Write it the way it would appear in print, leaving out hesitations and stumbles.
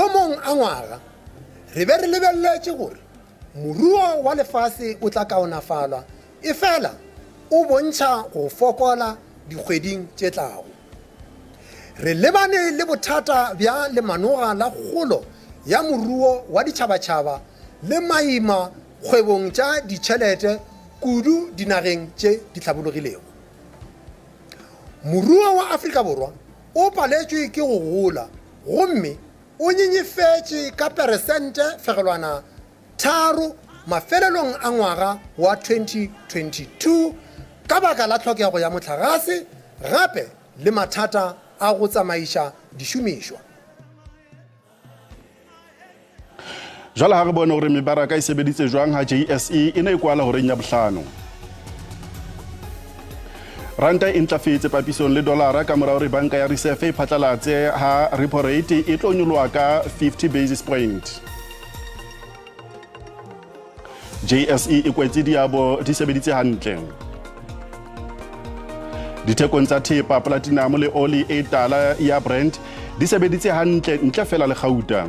Mathomong a ngwaga re be re lebeletše gore moruo wa lefase o tla kaonafala, efela o bontšha go fokola dikgweding tše tlago. Re lebane le bothata bja lemanoga la kgolo ya moruo wa ditšhabatšhaba le maima kgwebong tša ditšhelete kudu dinageng tše di hlabologilego. Moruo wa Afrika Borwa o paletšwe ke go gola gomme o nyenyefetše ka peresente fegelwana tharo mafelelong a ngwaga wa 2022 ka baka la tlhokego ya mohlagase gape le mathata a go tsamaiša dišomišwa. Jwale ha re bone hore mebaraka e sebeditse jwang ha JSE e ne e kwala horeng ya bohlano. Ranta e ntlafetse papisong le dolara ka mora hore banka ya Reserve e phatlalatse ha repo rate e tlo nyoloha ka 50 basis point. JSE e kwetse diabo di sebeditse hantle. Dithekong tsa thepa, platinum le oli e tala ya Brent di sebeditse hantle ntle fela le gauta.